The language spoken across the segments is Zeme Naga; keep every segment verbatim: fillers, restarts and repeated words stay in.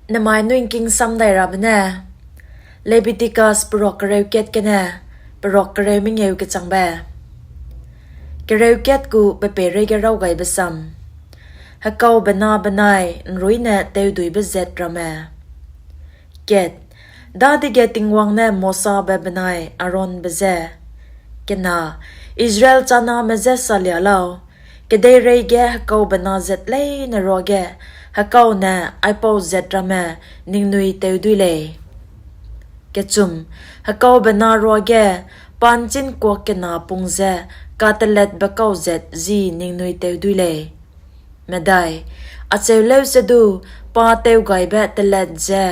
Nemai nui ’ngking sam dai rabe ne, Lebidikas peruak kereu kat gene peruak kereu mengeu kechangbe. Kereu kat gu pe peireige raw gaibe sam. Hekaube na benai ’nruine teuduibe zat ramme. Kat, dadege Tingwang ne Mosabe benai Aaronbe je, Kena, Israel chaname je salia lau, kedeireige hekaube na zat leine ruage hekaune aipau zat ramme ningnui teu dui lei. Kechum, hekaube na ruage pa ’nchinkuak kena pung ze kateletbe kau zat ji ningnui teu dui lei. Medai, acheu leusedu pa tewgaibe telet ze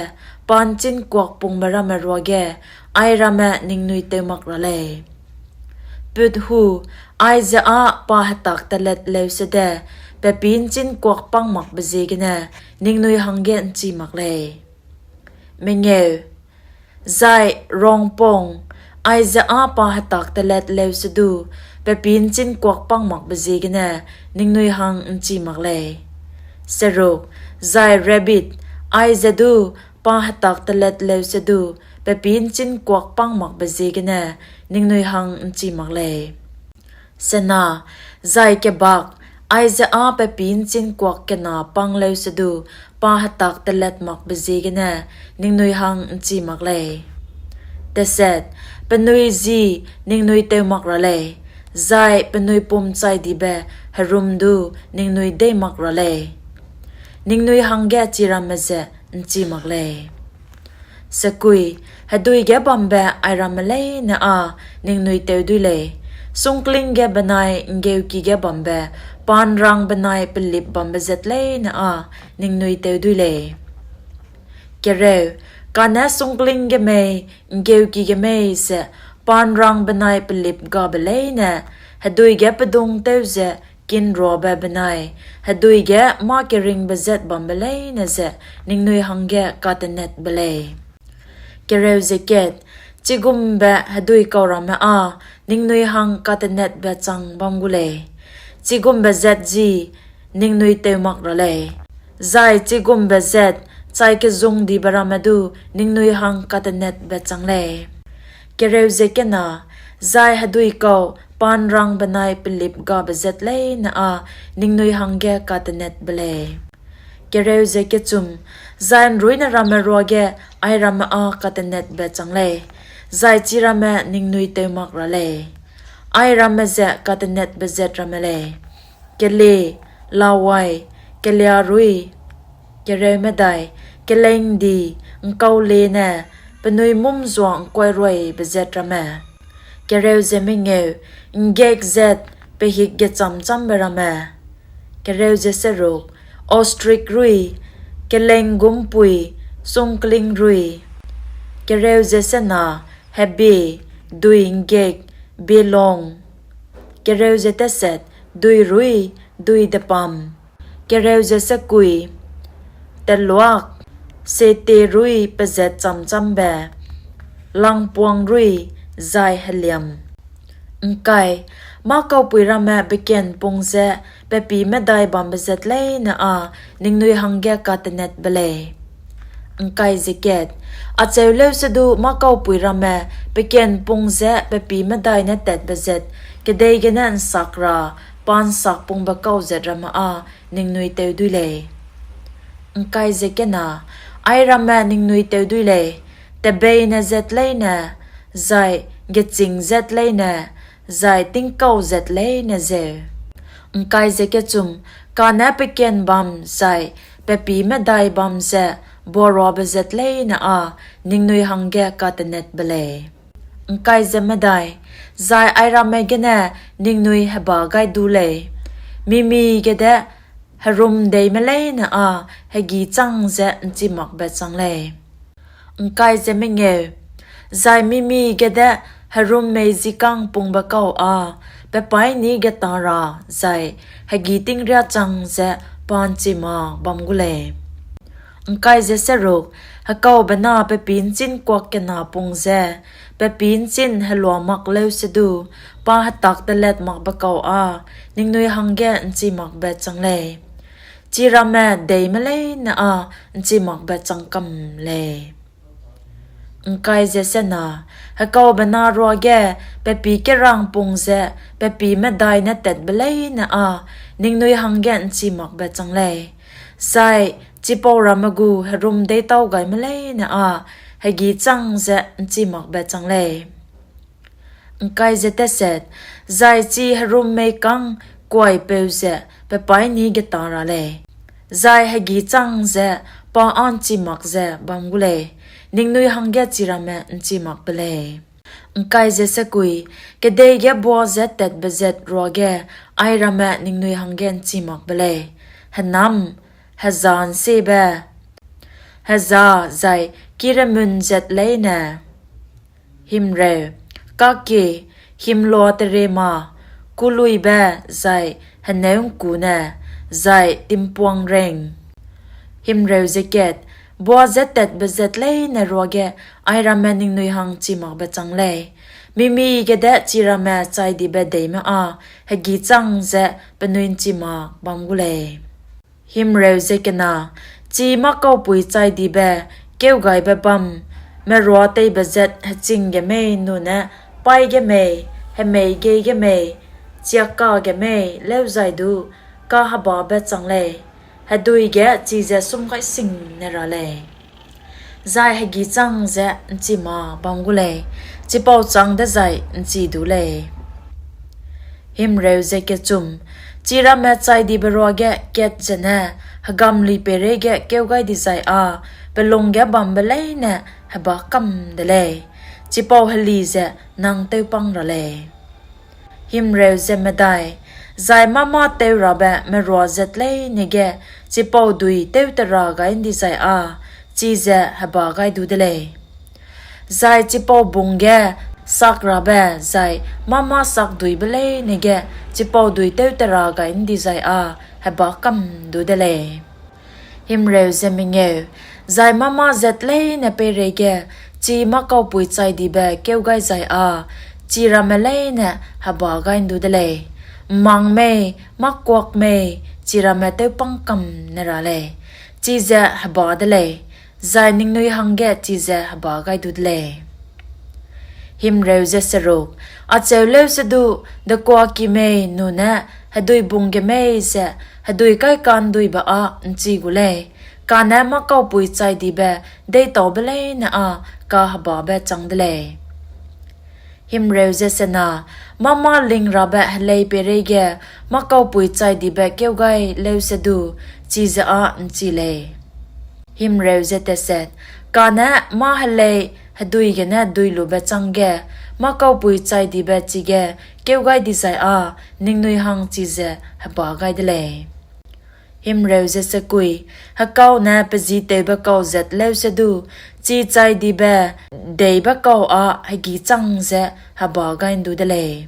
pa ’nchinkuak pungbe ramme ruage airamme ningnui teu mak ra lei. Put hu, aize â pa hetak telet leusede pe pî ’nchinkuak pang makbe ziegene ningnui hangge ’nchi mak lei. Mengeu, zai rongpong, aize â pa hetak telet leusedu pe pî ’nchinkuak pang makbe ziegene ningnui hang ’nchi mak lei. Seruk, zai rabbit, aize du pa hetak telet leusedu pe pî ’nchinkuak pang makbe ziegene ningnui hang ’nchi mak lei. Sena, zai kebak, aize â pe pî ’nchinkuak kena pang leusedu pa hetak telet makbe ziegene ningnui hang ’nchi mak lei. Teset, penui ji ningnui teu mak ra lei, zai penui pum chai dibe herum du ningnui dei mak ra lei. Ningnui hangge chiramme ze ’nchi mak lei. Sekui, hedui ge bambe airamme leine â ningnui teu dui lei, sungkling ge benai ’nggeuki ge bambe, pa ’nrang benai pelip bambe zat leine â ningnui teu dui lei. Kereu, kane sungkling ge mei, ’nggeuki ge mei ze pa ’nrang benai pelip gabe leine hedui ge pedung tew ze kinruabe benai hedui ge mâ keringbe zat bambe leine ze ningnui hangge katenetbe lei. Kereu ze kat, chigumbe hedui kau ramme â ningnui hang katenetbe chang bam gu lei, chigumbe zat ji ningnui teu mak ra lei, zai chigumbe zat chai kezung dibe ramme du ningnui hang katenetbe chang lei. Kereu ze kena, zai hedui kau pa ’nrang benai pelip gabe zat leine â ningnui hangge katenetbe lei. Kereu ze kechum, zai ’nruine ramme ruage airamme â katenetbe chang lei, zai chiramme ningnui teu mak ra lei. Airamme ze katenetbe zat ramme lei: kele, lawai, keliarui, kereu medai, kelengdi, ’ngkaulene, penui mûm zua ’ngkuairuaibe zat ramme. Kereu ze mengeu, ’nggek zat, pehik gechâm-châmbe ramme. Kereu ze seruk, ostrich rui, keleng gum pui, sungkling rui. Kereu ze sena, hebie, dui ’nggek, bielong. Kereu ze teset, dui rui, dui depam. Kereu ze sekui, teluak, sete rui pezat châm-châmbe, langpuang rui, zai heliam. ’Ngkai, mâ-kaupui ramme pekenpung ze pe pî medai bambe zat leine â ningnui hangge katenetbe lei. ’Ngkai ze kat, acheu leusedu mâ-kaupui ramme pekenpung ze pe pî medai ne tatbe zat kedei gene ’nsak ra pa ’nsakpungbe kau zat ramme â ningnui teu dui lei. ’Ngkai ze kena, airamme ningnui teu dui lei: tebeine zat leine, zai gechîng zat leine, zai tingkau zat leine zeu. ’Ngkai ze kechum, kane peken bam zai pe pî medai bam ze boaruabe zat leine â ningnui hangge katenetbe lei. ’Ngkai ze medai, zai airamme gene ningnui heba gai du lei: mimi gede herumdeime leine â hegî chang ze ’nchi makbe chang lei. ’Ngkai ze mengeu, zai mimi gede herum mei jikângpungbe kau â pe paîni geta ra zai hegî tingria chang ze pa ’nchi mak bam gu lei. ’Ngkai ze seruk, hekaube na pe pî ’nchin kuak kena pung ze pe pî ’nchin helua mak leusedu pa hetak telet makbe kau â ningnui hangge ’nchi makbe chang lei. Chiramme deime leine â ’nchi makbe chang kam lei. ’Ngkai ze sena, hekaube na ruage pe pî kerang pung ze pe pî medai ne tatbe leine â ningnui hangge ’nchi makbe chang lei; zai chipau ramme gu herum deîtau gaime leine â hegî chang ze ’nchi makbe chang lei. ’Ngkai ze teset, zai chi herum meikâng kuaipeu ze pe paîni geta ra lei, zai hegî chang ze pa â ’nchi mak ze bam gu lei; ningnui hangge chiramme ’nchi makbe lei. ’Ngkai ze sekui, kedei ge bua zat tatbe zat ruage airamme ningnui hangge ’nchi makbe lei: hênam, heza ’nsiebe, heza, zai kiremun zat leine, himreu, kakkie, himloa terema, kuluibe, zai heneu ’ngkune, zai timpuang reng. Himreu ze kat, bua zat tatbe zat leine ruage airamme ningnui hang ’nchi makbe chang lei; mimige de chiramme chaidibe deime â hegî chang ze penui ’nchi mak bam gu lei. Himreu ze kena, chi mâ-kaupui chaidibe kêu gaibe bâm merua teibe zat heching ge mei nune paî ge mei, hemei gei ge mei, chiakka ge mei lêuzai du kahebabe chang lei; hedui ge chize sum gai sing ne ra lei, zai hegî chang ze ’nchi mak bam gu lei, chipau châng dezai ’nchi du lei. Himreu ze kechum, chiramme chaidibe ruage kat zene hegamli peireige kêu gai dizai â pe lung ge bambe leine heba kam de lei; chipau heli ze nang tewpâng ra lei. Himreu ze medai, zai mâ-mâ teu rabe merua zat leine ge chipau dui tewtera gai ’ndizai â chize heba gai du de lei; zai chipau bung ge sak rabe zai mâ-mâ sakduibe leine ge chipau dui tewtera gai ’ndizai â heba kam du de lei. Himreu ze mengeu, zai mâ-mâ zat leine peireige chi mâ-kaupui chaidibe kêu gai zai â chiramme leine heba gai ’ndu de lei; ’mmang mei, mâ-kuak mei, chiramme tewpâng kam ne ra lei, chize heba de lei, zai ningnui hangge chize heba gai du de lei. Himreu ze seruk, acheu lêusedu dekuaki mei nune hedui bung ge mei ze hedui kaika'nduibe â ’nchi gu lei, kane mâ-kaupui chaidibe deîtaube leine â kahebabe chang de lei. Himreu ze sena, mâ-mâ ling rabe helei peireige mâ-kaupui chaidibe kêu gai lêusedu chize â ’nchi lei. Himreu ze teset, kane mâ helei hedui gene duilube chângge mâ-kaupui chaidibe chige kêu gai dizai â ningnui hang chize heba gai de lei. Himreu ze sekui, hekaune pe ji tewbe kau zat lêusedu chi chaidibe deibe kau â hegî chang ze heba gai ’ndu de lei.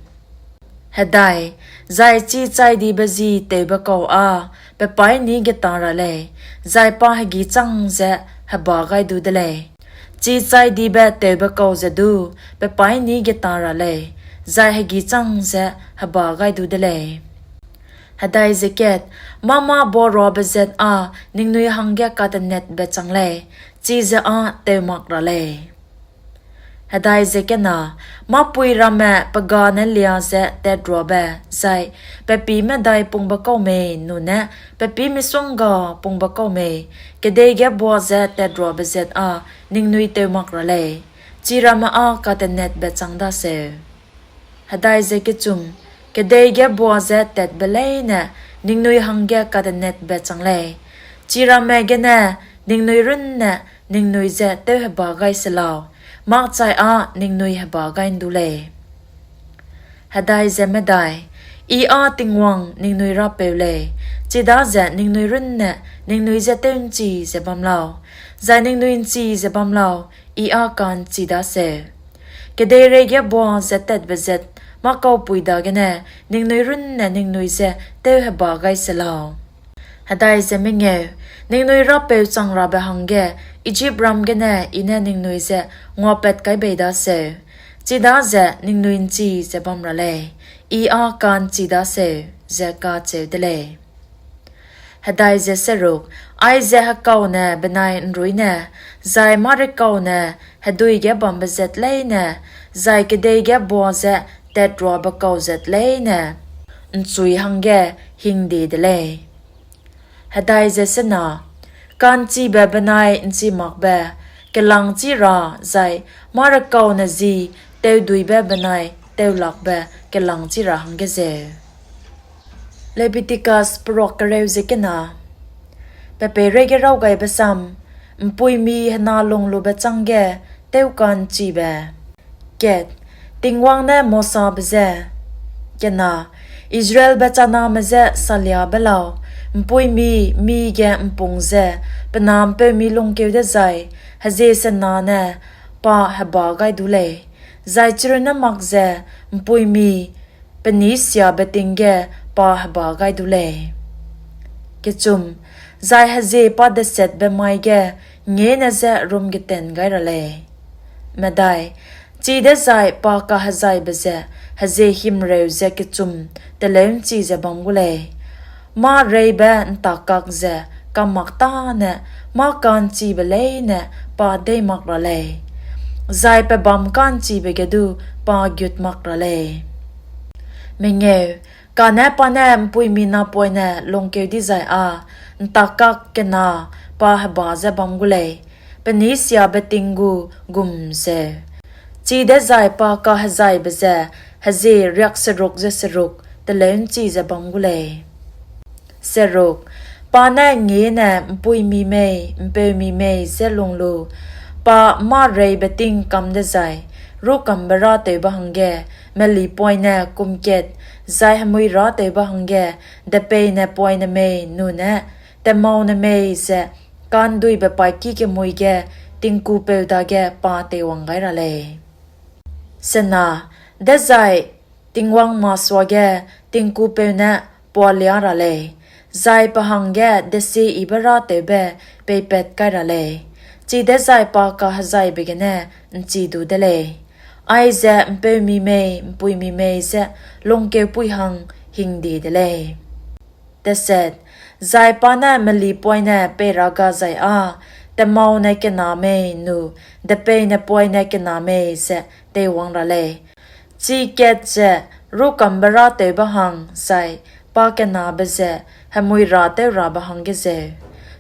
Hedai, zai chi chaidibe ji tewbe kau â pe paîni geta ra lei, zai pa hegî chang ze heba gai du de lei; chi chaidibe tewbe kau ze du pe paîni geta ra lei, zai hegî chang ze heba gai du de lei. Hedai ze kat, mâ-mâ buaruabe zat â ningnui hangge katenetbe chang lei, chize â tew mak ra lei. Hedai ze kena, mâ-pui ramme pe gane lia ze tatruabe, zai pe pî medai pungbe kau mei nune pe pî misongga pungbe kau mei, kedei ge bua ze tatruabe zat â ningnui tew mak ra lei, chiramme â katenetbe chang daseu. Hedai ze kechum, kedei ge bua ze tatbe leine ningnui hangge katenetbe chang lei, chiramme gene ningnui runne ningnui je tewheba gai se lau, makchai â ningnui heba gai ’ndu lei. Hedai ze medai, I â Tingwang ningnui Rapeu lei, chidaze ningnui runne ningnui je tew'nchi ze bam lau, zai ningnui ’nchi ze bam lau, I â ka'nchi daseu. Kedeireige bua ze tatbe zat mâ-kaupui dagene ningnui runne ningnui je tewheba gai se lau. Hedai ze mengeu, ningnui Rapeu chang rabe hangge Ijipram gene I ne ningnui je nguapat kai bei daseu, chidaze ningnui ’nchi ze bam ra lei, I â ka'nchi daseu, ze kacheu de lei. Hedai ze seruk, aize hekaune benai ’nruine, zai mâ-rekaune hedui ge bambe zat leine, zai kedei ge bua ze tatruabe kau zat leine, ’nchui hangge hingde de lei. Hedai ze sena, ka'nchibe benai ’nchimakbe, kelangchi ra, zai mâ-rekaune ji tewduibe benai tewlakbe kelangchi ra hangge zeu. Lebitikos peruak kereu ze kena. Pe peireige raw gaibe sam, ’mpuimi hena lunglube chângge tewka'nchibe. Kat, Tingwang ne Mosabe je, kena, Israelbe chaname je salia be lau, ’mpuimi mige ’mpung ze pe na ’mpeumi lungkeu dezai, hezie sena ne pa heba gai du lei, zai chirunne mak ze ’mpuimi penî siabe ting ge pa heba gai du lei. Kechum, zai hezie pa desetbe mai ge ngene je rumgeten gai ra lei. Medai, chidezai pa kahezaibe ze hezie himreu ze kechum teleu ’nchi ze bam gu lei. Mâ reibe ’ntakkak ze kam mak tâne mâ ka'nchibe leine pa dei mak ra lei, zai pe bâm ka'nchibe ge du pa gut mak ra lei. Mengeu, kane pa ne ’mpuimi napoine lungkeu dizai â ’ntakkak kena pa heba ze bam gu lei, penî siabe ting gu gum zeu. Chidezai pa kahezaibe ze hezie riakseruk ze seruk teleu ’nchi ze bam gu lei. Seruk, pa ne ngene ’mpuimi mei, ’mpeumi mei je lung lu, pa mâ reibe ting kam dezai, rûkambe râtewbe hangge melipoine kum kat, zai hemui râtewbe hangge depeine poine mei nune temaune mei ze ka'nduibe paîki kemui ge tingkupeu dage pa teiwang gai ra lei. Sena, dezai Tingwang masuage tingkupeu ne pualia ra lei, zai pe hangge desieyibe râtewbe peipat kai ra lei; chidezai pa kahezaibe gene ’nchi du de lei, aize ’mpeumi mei ’mpuimi mei je lungkeupui hang hingde de lei. Deset, zai pa ne melipoine pei ra gazai â, temaune kena mei nu depeine poine kena mei ze teiwang ra lei; chi kat ze rûkambe râtewbe hang zai pakenabe ze hemui râtew rabe hangge zeu;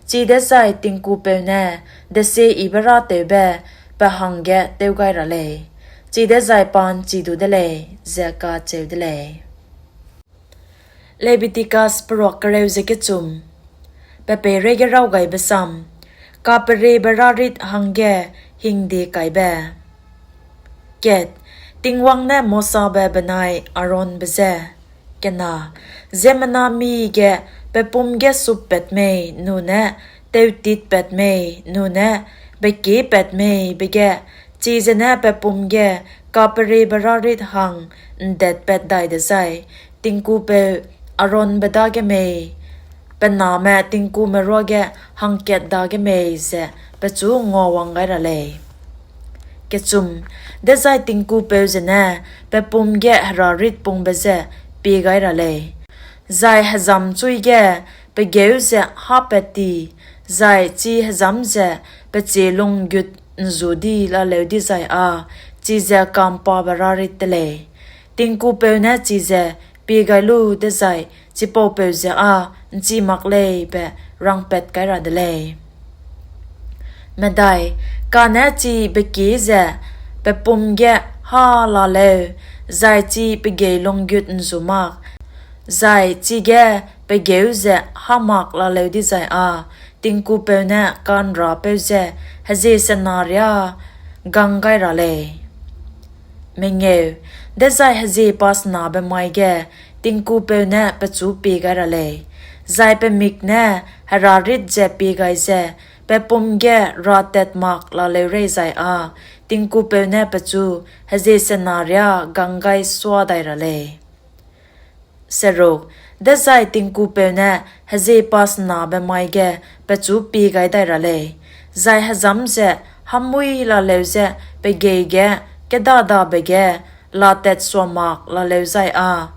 chidezai tingkupeu ne desieyibe râtewbe pe hangge tew gai ra lei; chidezai pa ’nchi du de lei, ze kacheu de lei. Lebitikos peruak kereu ze kechum. Pe peireige raw gaibe sam, kaperebe rârit hangge hingde kaibe. Kat, Tingwang ne Mosabe benai Aaronbe je, kena, ziemmena mige pe pum ge suppat mei nune tewtitpat mei nune bekipat mei be ge, chize ne pe pum ge kaperebe rârit hang ’ndetpat dai dezai, tingkupeu Aaronbe dage mei, pe name tingkume ruage hangkat dage mei ze pechu nguawang gai ra lei. Kechum, dezai tingkupeu zene pe pum ge herârit pungbe ze pie gai ra lei, zai hezamchui ge pe geu ze hâpat ti, zai chi hezam ze pe chie lunggut ’nzu di laleu dizai â chize ka'mpabe rârit te lei; tingkupeu ne chize pie gai lu dezai chipaupeu ze â ’nchi mak lei be rangpat kai ra de lei. Medai, kane chi bekie ze pe pum ge hâ laleu, zai chi pe gei lunggut ’nzu mak, zai chige pe geu ze hâ mak laleu dizai â tingkupeu ne ka'nrapeu ze hezie sena riâ gang gai ra lei. Mengeu, dezai hezie pa senabe mai ge tingkupeu ne pechu pie gai ra lei, zai pe mik ne herârit ze pie gai ze pe pum ge râtat mak laleu rei zai â tingkupeu ne pechu hezie sena riâ gang gai sua dai ra lei. Seruk, dezai tingkupeu ne hezie pa senabe mai ge pechu pie gai dai ra lei, zai hezam ze hâmui laleu ze pe gei ge kêdadabe ge latat sua mak laleu zai â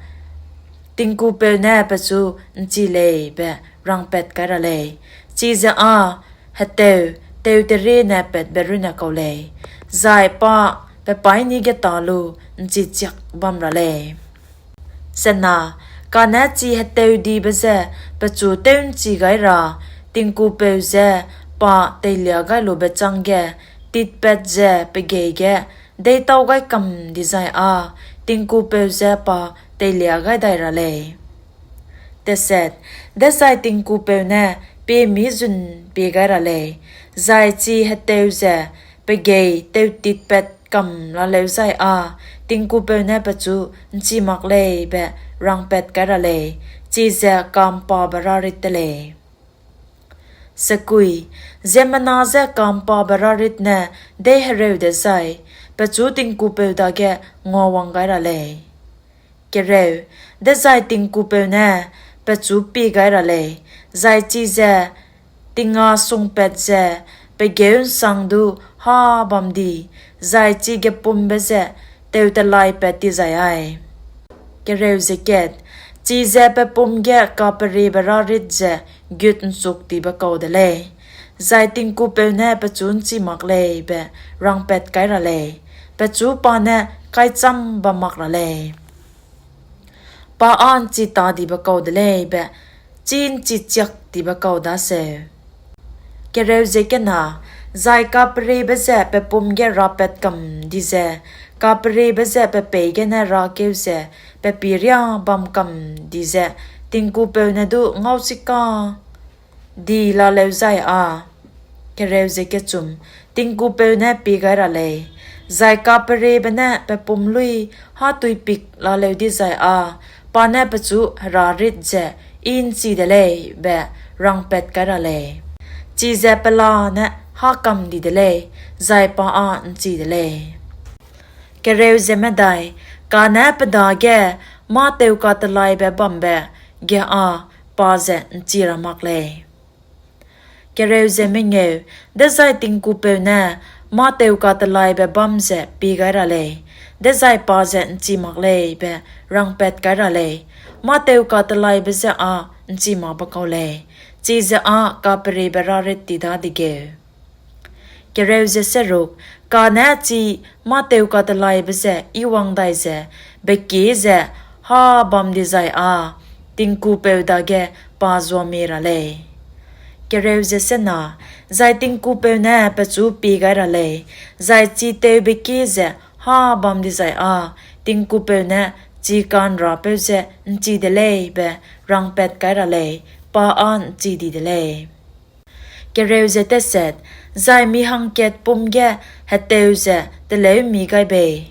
tingkupeu ne pechu ’nchi lei be rangpat kai ra lei; chize â heteu teuteriene patbe runne kau lei, zai pa pe paîni ge ta lu ’nchichiak bam ra lei. Kane chi heteudibe ze pechu tew'nchi gai ra tingkupeu je pa teilia gai lube chângge titpat ze pe geî ge deîtau gai kam dizai â tingkupeu je pa teilia gai dai ra lei. Dezai tingkupeu ne piemi zun pie gai ra lei, zai chi heteu ze pe geî tewtitpat kam laleu zai â tingkupeu ne pechu ’nchi mak lei be rangpat kai ra lei; chize ka'mpabe rârit de lei. Ziemmena je ka'mpabe râritne deîhereu dezai, pechu tingkupeu dage nguawang gai ra lei. Dezai tingkupeu ne pechu pie gai ra lei, zai chize tinga sungpat ze pe gêu'nsang du hâ bam di zai chi gepumbe ze teutelaipat tizai â, chize pe pum ge kaperiebe rârit ze gut'nchuktibe kau de lei, zai tingkupeu ne pechu ’nchi mak lei be rangpat kai ra lei; pechu pa ne kaichâm bam mak ra lei, pa â ’nchitadibe kau de lei be chî ’nchichiaktibe kau daseu. Zai kaperiebe ze pe pum ge rapat kam di ze, kaperiebe ze pe peî gene rakeu ze pe pie riâ bam kam di ze tingkupeu ne du ngauchika di laleu zai â, tingkupeu ne pie gai ra lei, zai kaperiebe ne pe pum luî hâtuipik laleu dizai â pa ne pechu herârit ze I ’nchi de lei be rangpat kai ra lei; chize pelane hâ kam di de lei, zai pa â ’nchi de lei. Kane pe dage mâ-teukatelaibe bambe ge â pa ze ’nchi ra mak lei. Dezai tingkupeu ne mâ-teukatelaibe bâm ze pie gai ra lei, dezai pa ze ’nchi mak lei be rangpat kai ra lei; mâ-teukatelaibe je â ’nchi makbe kau lei, chize â kaperiebe rârit ti dadegeu. Kane chi mâ-teukatelaibe ze I wang dai ze bekie ze hâ bam dizai â tingkupeu dage pa zuamie ra lei. Zai tingkupeu ne pechu pie gai ra lei, zai chi tewbe kie ze hâ bam dizai â tingkupeu ne chi ka'nrapeu je ’nchi de lei be rangpat kai ra lei, pa â ’nchi di de lei. Zai mi hangkat pum ge heteu ze teleu'mmi gai bei,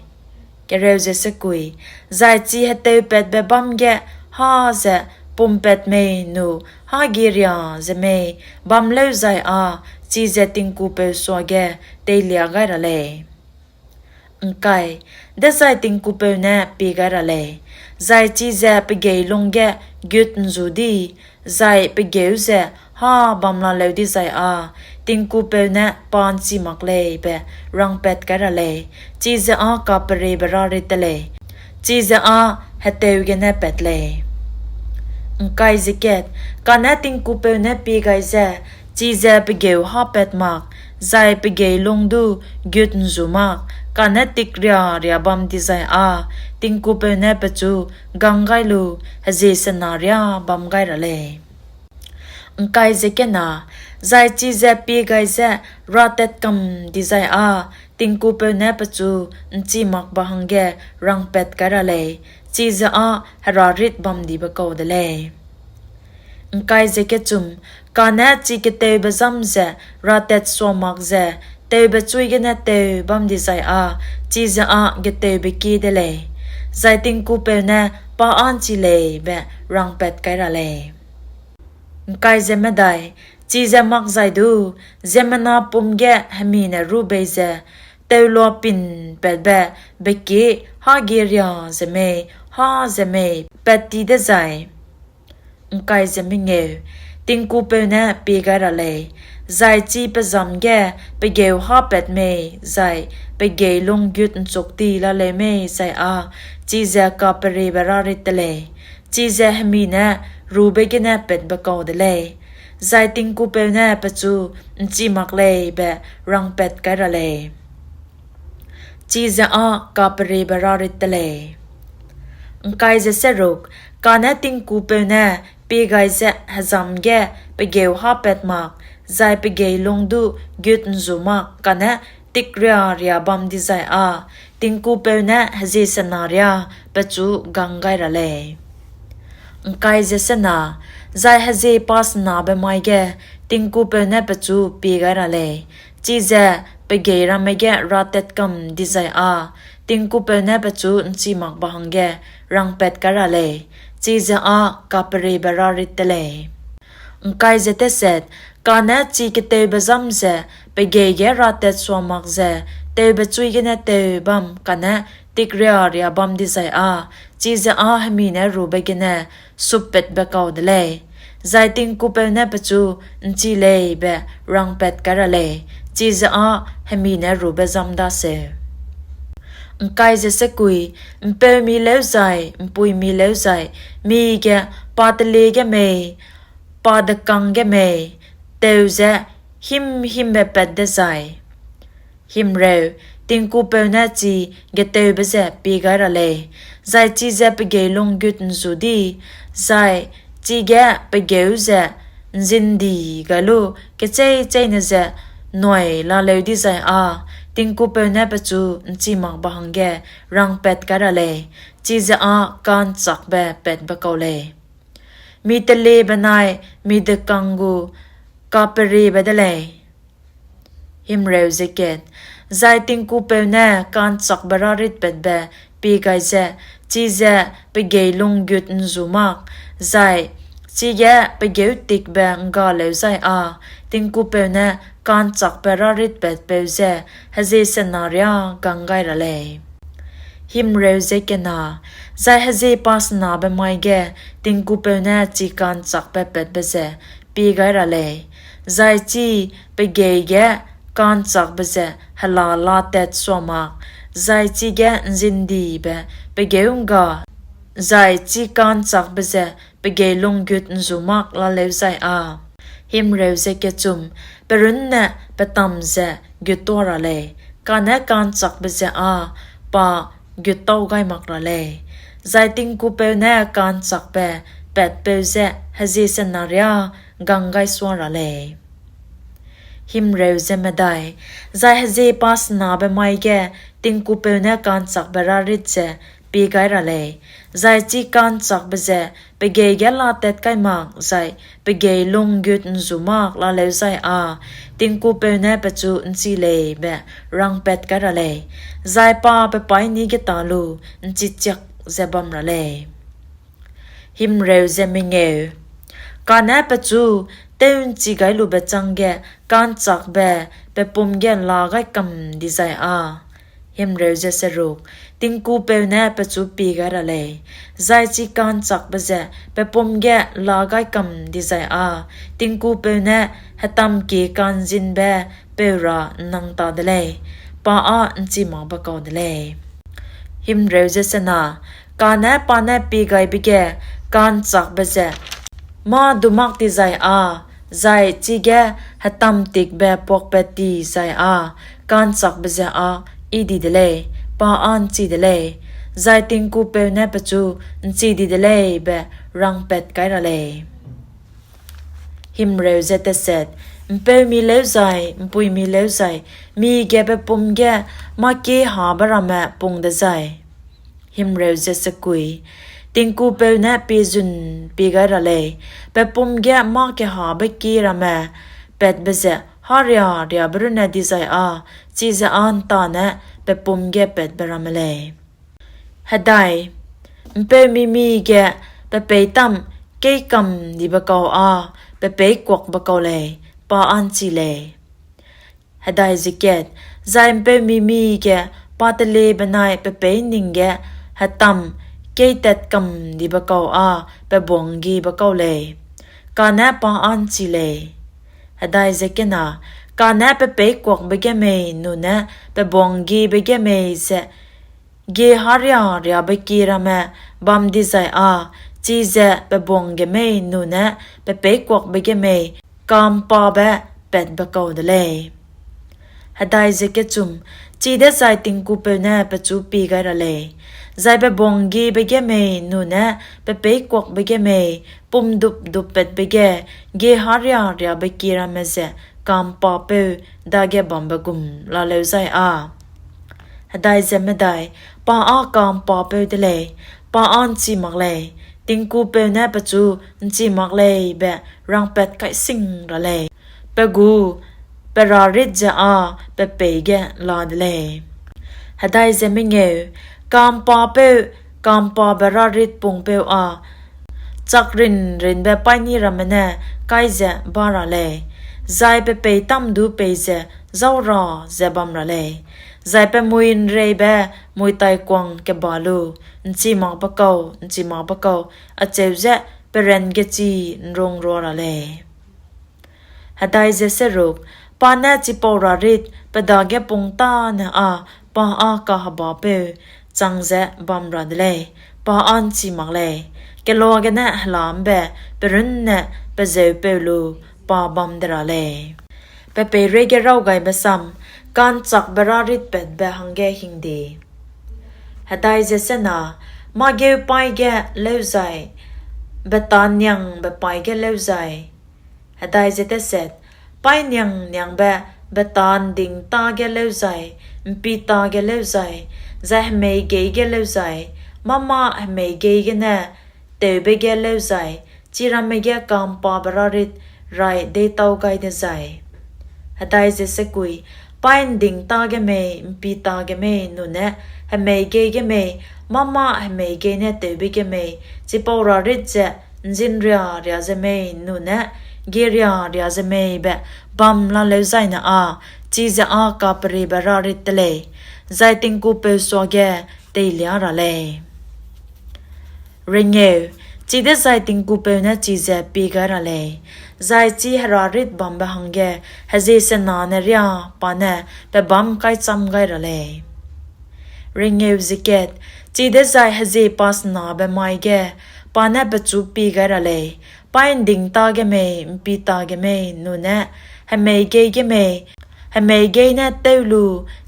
zai chi heteupatbe bâm ge hâ ze pumpat mei nu hâ-gieria ze mei bam lêuzai â chize tingkupeu suage teilia gai ra lei. Dezai tingkupeu ne pie gai ra lei, zai chize pe geîlung ge gut ’nzu di zai pe gêu ze hâ bam laleu dizai â tingkupeu ne pa ’nchi mak lei be rangpat kai ra lei, chize â kaperiebe rârit de lei, chize â heteu gene pat lei. Kane tingkupeu ne pie gai ze chize pe gêu hâpat mak, zai pe geîlung du gut ’nzu mak, kane tikria-ria bam dizai â tingkupeu ne pechu gang gai lu hezie sena riâ bam gai ra lei. Zai chize pie gai ze ratat kam dizai â tingkupeu ne pechu ’nchi makbe hangge rangpat kai ra lei, chize â herârit bamdibe kau de lei. Kane chi keteube zâm ze ratat sua mak ze tewbe chui gene teu bam dizai â chize â geteube kie de lei, zai tingkupeu ne pa â ’nchi lei be rangpat kai ra lei. Chize makzai du ziemmena pum ge hemi ne rû bei ze teuloa pinpatbe bekie hâ-gieria ze mei hâ ze mei pat ti dezai, tingkupeu ne pie gai ra lei, zai chi pezâm ge pe gêu hâpat mei zai pe geîlung gut ’nchuk ti laleu mei zai â chize kaperiebe rârit te lei, chize hemi ne rube gene patbe kau de lei, zai tingkupeu ne pechu ’nchi mak lei be rangpat kai ra lei. Chize â kaperebe rârit te lei. ’Ngkai ze seruk, kane tingkupeu ne pie gai ze hezam ge pegêu hâpat mak, zai pegei lung du gut ’nzu mak kane tikria-ria bam dizai â, tingkupeu ne hezie sena riâ pechu gang gai ra lei. ’Ngkai ze sena, zai hezie pasenabe mai ge tingkupeu ne pechu pie gai ra lei, chize pegei ramme ge ratat kam dizai â, tingkupeu ne pechu ’nchi makbe hangge rangpat kai ra lei, chize â kaperebe rârit te lei. ’Ngkai ze teset, kane chi ketewbe zam ze pegei ge ratat sua mak ze tewbe chui gene tew bam kane tikria-ria bam dizai â, chize â hemi ne rube gene suppatbe kau de lei, zai tingkupeu ne pechu ’nchi lei be rangpat kai ra lei, chize â hemi ne rube zam daseu. ’Ngkai ze sekui, ’mpeumi lêuzai ’mpuimi lêuzai, mige pa telie ge mei, pa dekang ge mei, teu ze hîm-hîmbe pat dezai, himreu, tingkupeu ne chi getewbe ze pie gai ra lei, zai chize pegei lung gut ’nzu di, zai chige pegêu ze ’nzin di gai lu kecheî-cheîne ze nui laleu dizai â, tingkupeu ne pechu ’nchi makbe hangge rangpat kai ra lei, chize â ka'nchakbe patbe kau lei. Mi telie benai mi dekang gu kaperebe de lei. Himreu ze kat, zai tingkupeu ne ka'nchakbe râritpatbe pie gai ze, chize pegei lung gut ’nzu mak, zai chige pegêu tikbe ’ngga lêuzai â, tingkupeu ne ka'nchakbe râritpatpeu ze hezie sena riâ gang gai ra lei. Himreu ze kena, zai hezie pasenabe mai ge tingkupeu ne chi ka'nchakbe patbe ze pie gai ra lei, zai chi pegei ge ka'nchakbe ze hela latat sua mak, zai chige ’nzin dibe pegêu ’ngga, zai chi ka'nchakbe ze pegei lung gut ’nzu mak lalêuzai â, himreu ze kechum, pe runne pe tam ze guttuâ ra lei, kane ka'nchakbe ze â pa guttau gai mak ra lei, zai tingkupeu ne ka'nchakbe patpeu ze hezie sena riâ gang gai sua ra lei. Himreu ze medai, zai hezie pasenabe mai ge tingkupeu ne ka'nchakbe rârit ze pie gai ra lei, zai chi ka'nchakbe ze pegei ge latat kai mak zai pegei lung gut ’nzu mak lalêuzai â, tingkupeu ne pechu ’nchi lei be rangpat kai ra lei, zai pa pe paîni geta lu ’nchichiak ze bam ra lei. Himreu ze mengeu, kane pechu tew'nchi gai lube chângge ka'nchakbe pe pum ge la gai kam dizai â, himreu ze seruk, tingkupeu ne pechu pie gai ra lei, zai chi ka'nchakbe ze pe pum ge la gai kam dizai â, tingkupeu ne hetamkie ka'nzinbe peu ra ’nnang ta de lei, pa â ’nchi makbe kau de lei. Himreu ze sena, kane pa ne pie gaibe ge ka'nchakbe ze mâ du mak dizai â, zai chige hetamtikbe puakpat dizai â, ka'nchakbe ze â yi di de lei, pa â ’nchi de lei, zai tingkupeu ne pechu ’nchi di de lei be rangpat kai ra lei. Himreu ze teset, ’mpeumi lêuzai ’mpuimi lêuzai, mige pe pum ge mâ kehâbe ramme pung dezai, himreu ze sekui, tingkupeu ne piezun pie gai ra lei, pe pum ge mâ kehâbe kie ramme patbe ze hâria-riabe runne dizai â, chize â ’ntane pe pum ge patbe ramme lei. Hedai, ’mpeumi mige pe peîtam keîkam dibe kau â pe peîkuakbe kau lei, pa â ’nchi lei. Hedai ze kat, zai ’mpeumi mige pa telie benai pe peî ’nning ge hetam keîtat kam dibe kau â pe buanggibe kau lei, kane pa â ’nchi lei. Hedai ze kena, kane pe peîkuakbe ge mei nune pe buanggibe ge mei ze gie hâria-riabe kie ramme bam dizai â, chize pe buang ge mei nune pe peîkuakbe ge mei ka'mpabe patbe kau de lei. Hedai ze kechum, chidezai tingkupeu ne pechu pie gai ra lei, zai pe buanggibe ge mei nune pe peîkuakbe ge mei pumdup-dup patbe ge, gieha riâ-riâbe kie ramme ze ka'mpapeu dage bambe gum laleu zai â, hedai ze medai, pa â ka'mpapeu de lei, pa â ’nchi mak lei, tingkupeu ne pechu ’nchi mak lei be rangpat kai sing ra lei, pe gu pe rarit ze â pe peî ge la de lei. Hedai ze mengeu, ka'mpapeu, ka'mpabe rarit pungpeu â chakrinrinbe paîni ramme ne kai ze bâ ra lei, zai pe peîtam du peize zâura ze bam ra lei, zai pe mui ’nreibe muitaikuang keba lu, ’nchi makbe kau, ’nchi makbe kau, acheu ze pe ran gechi ’nrungrua ra lei. Hedai ze seruk, pa ne chipau rarit pe dage pung tâne â pa â kahebapeu chang ze bam ra de lei, pa â ’nchi mak lei, kelua gene hela ’mbe pe runne pe zeupeu lu pa bam de ra lei. Pe peireige raw gaibe sam, ka'nchakbe rarit patbe hangge hingde. Hedai ze sena, mâgeu paî ge leuzai, betaniangbe paî ge leuzai, hedai ze teset, paîniang-niangbe beta'nding tâ ge leuzai, ’mpi tâ ge leuzai, zai hemeigei ge leuzai, mâ-mâ hemeigei gene tewbe ge leuzai, chiramme ge ka'mpabe rarit rai deîtau gai dezai. Hedai ze sekui, paî ’nding tâ ge mei, ’mpi tâ ge mei nune hemeigei ge mei, mâ-mâ hemeigei ne tewbe ge mei, chipau rarit ze ’nzinria-ria ze mei nune gieria-ria ze mei be bam laleu zaine â, chize â kaperibe rarit de lei, zai tingkupeu suage teilia ra lei. Rengeu, chidezai tingkupeu ne chize pie gai ra lei, zai chi herarit bambe hangge hezie senane riâ pa ne pebâm kaichâm gai ra lei. Rengeu ze kat, chidezai hezie pa senabe mai ge pa ne pechu pie gai ra lei, paî ’nding tâ ge mei, ’mpi tâ ge mei nune hemeigei ge mei, hemeigei ne tew lu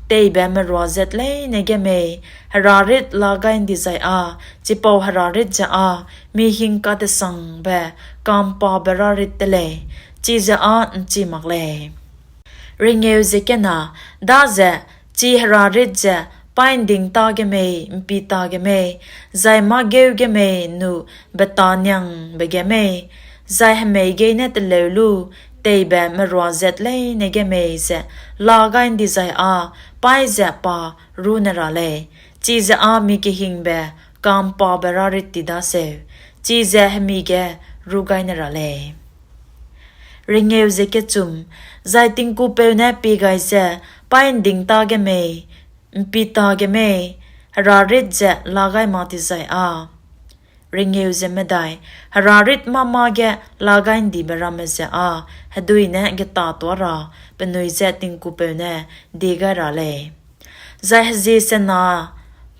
teibe merua zat leine ge mei, herarit la gai ’ndi zai â, chipau herarit ze â mi hing katesangbe ka'mpabe rarit de lei, chize â ’nchi mak lei. Rengeu ze kena, daze chi herarit ze paî ’nding tâ ge mei, ’mpi tâ ge mei, zai mâgeu ge mei nu betaniangbe ge mei, zai hemeigei ne teleu lu teibe merua zat leine ge mei ze la gai ’ndi zai â, paî ze pa rune ra lei, chize â mi kehingbe ka'mpabe rarit ti daseu, chize hemi ge ru gai ne ra lei. Rengeu ze kechum, zai tingkupeu ne pie gai ze paî ’nding tâ ge mei, ’mpi tâ ge mei, herarit ze la gai mak ti zai â. Rengeu ze medai, herarit mâ-mâ ge la gai ’ndibe ramme ze â hedui ne getâtuâ ra penui je tingkupeu ne die gai ra lei, zai hezie sena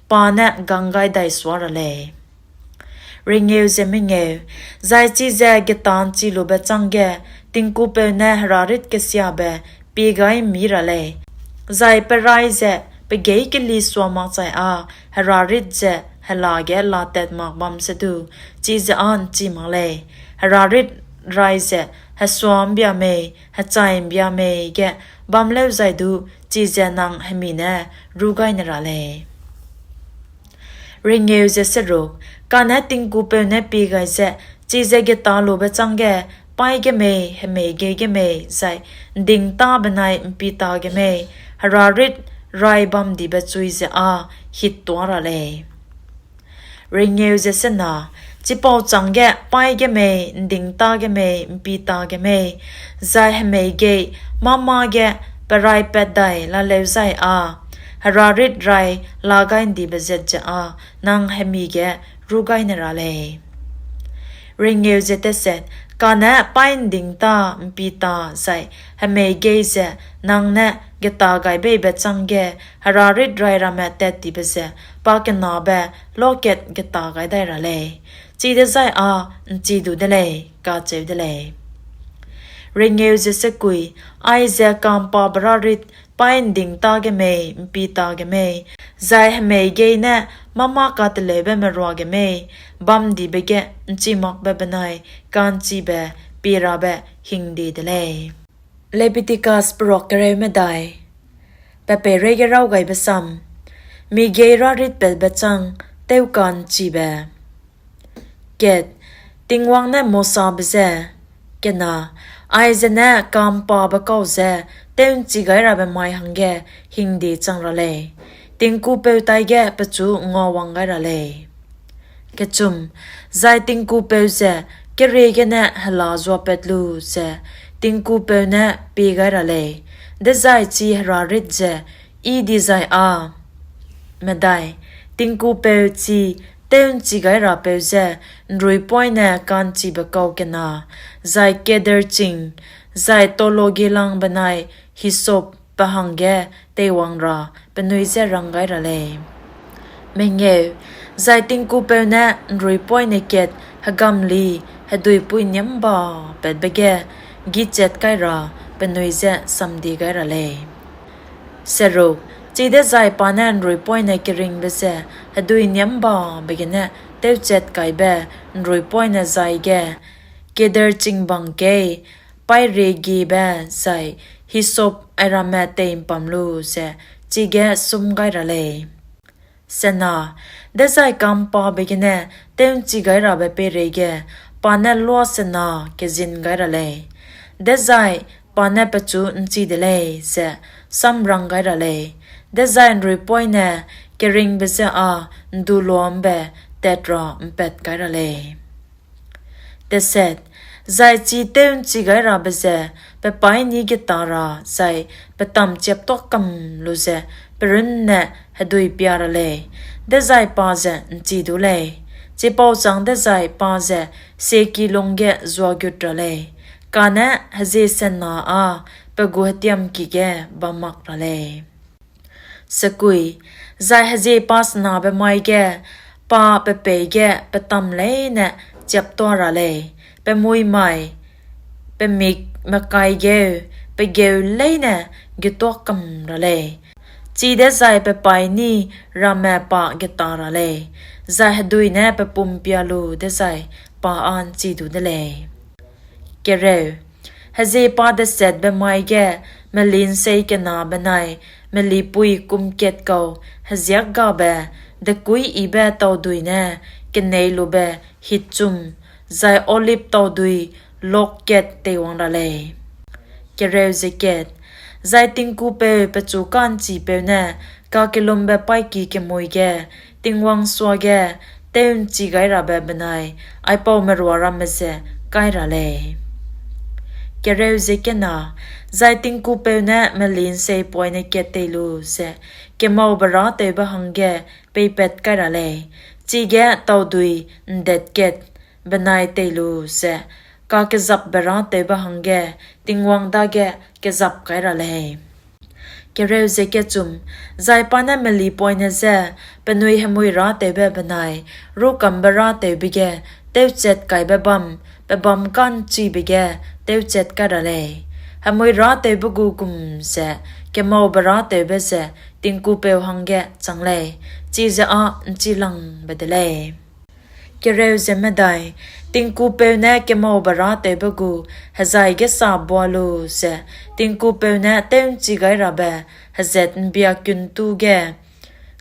pa ne gang gai dai sua ra lei. Rengeu ze mengeu, zai chize getâ ’nchilube chângge tingkupeu ne herarit kesiabe pie gai ’mmi ra lei, zai pe rai ze pe geî keli sua makchai â herarit ze hela ge latat mak bam se du, chize â ’nchi mak lei, herarit rai ze hesua ’mbia mei, hechai ’mbia mei ge bam lêuzai du, chize nang hemi ne ru gai ne ra lei. Rengeu ze seruk, kane tingkupeu ne pie gai ze, chize getâlube chângge, paî ge mei, hemeigei ge mei, zai ’nding tâ benai ’mpi tâ ge mei, herarit rai bamdibe chui ze â hittuâ ra lei. Rengeu ze sena, chipau chângge paî ge mei, ’nding tâ ge mei, ’mpi tâ ge mei, zai hemeigei mâ-mâ ge pe rai pat dai laleu zai â, herarit rai la gai ’ndibe zat ze â nang hemi ge ru gai ne ra lei. Rengeu ze teset, kane paî ’nding tâ, ’mpi tâ, zai hemeigei ze nang ne getâ gai beibe chângge herarit rai ramme tattibe ze pakenabe lokat getâ gai dai ra lei. chidezai â ’nchi du de lei, kacheu de lei. Rengeu ze sekui, aize ka'mpabe rârit paî ’nding tâ ge mei, ’mpi tâ ge mei, zai hemei gei ne mâ-mâ kateleube merua ge mei, bamdibe ge ’nchi makbe benai ka'nchibe pie rabe hingde de lei. Lebitikasperua kereu medai. Pe peireige raw gaibe sam, mi gei râritpelbe chang tewka'nchibe. Kat, Tingwang ne Mosabe je, kena, aize ne ka'mpabe kau je tew'nchi gai rabe mai hangge hingde chang ra lei, tingkupeu taige pechu nguawang gai ra lei. Kechum, zai tingkupeu ze kerie gene hela zuapat lu ze tingkupeu ne pie gai ra lei, dezai chi herarit ze yi dizai â. Medai, tingkupeu chi tew'nchi gai rapeu je ’nruipoine ka'nchibe kau kena, zai keder ching, zai tologilang benai hisop pe hangge teiwang ra penui je rang gai ra lei. Mengeu, zai tingkupeu ne ’nruipoine kat hegamli heduipui niâmba patbe ge gichat kai ra penui je samdie gai ra lei. Seruk, chidezai pa ne ’nruipoine keringbe ze hedui niâmbabe gene tewchat kaibe ’nruipoine zai ge, keder chingbang kei, paîriegiebe zai hisop airamme tei'mpam lu ze chige sum gai ra lei. Sena, dezai ka'mpabe gene tew'nchi gai rabe peireige pa ne luasena kezin gai ra lei, dezai pa ne pechu ’nchi de lei ze samrang gai ra lei, dezai ’nruipoine keringbe je â ’nduloa ’mbe tat ra ’mpat kai ra lei. Teset, zai chi tew'nchi gai rabe ze pe paîni geta ra zai pe tam chiaptuâ kam lu ze pe runne hedui pia ra lei, dezai pa ze ’nchi du lei; chipau châng dezai pa ze sieki lungge zuagut ra lei, kane hezie sena â pe gu hetiamki ge bam mak ra lei. Sekui, zai hezie pa senabe mai ge pa pe peî ge pe tam leine chiaptuâ ra lei, pe mui mai, pe mik mekai geu, pe geu leine getuâ kam ra lei; chidezai pe paîni ramme pa geta ra lei, zai hedui ne pe pum pia lu dezai pa â ’nchi du de lei. Kereu, hezie pa desetbe mai ge meli'nsei kena benai melipui kum kat kau heziâkgabe dekuî yibe taudui ne kenei lube hitchum, zai olib taudui lok kat teiwang ra lei. Kereu ze kat, zai tingkupeu pechu ka'nchipeu ne kakellumbe paîki kemui ge Tingwang suage tew'nchi gai rabe benai aipau merua ramme ze kai ra lei. Kereu ze kena, zai tingkupeu ne meli'nsei poine kat tei lu ze kemaube râtewbe hangge peipat kai ra lei, chige taudui ’ndet kat benai tei lu ze kakezapbe râtewbe hangge Tingwang dage kezap kai ra lei. Kereu ze kechum, zai pa ne melipoine je penui hemui râtewbe benai rûkambe râtewbe ge tewchat kaibe bâm, pe bâm ka'nchibe ge tewchat kai ra lei; hemui râtewbe gu gum ze kemaube râtewbe ze tingkupeu hangge chang lei, chize â ’nchilangbe de lei. Kereu ze medai, tingkupeu ne kemaube râtewbe gu hezai gesa bua lu ze tingkupeu ne tew'nchi gai rabe hezat ’mbia kuntu ge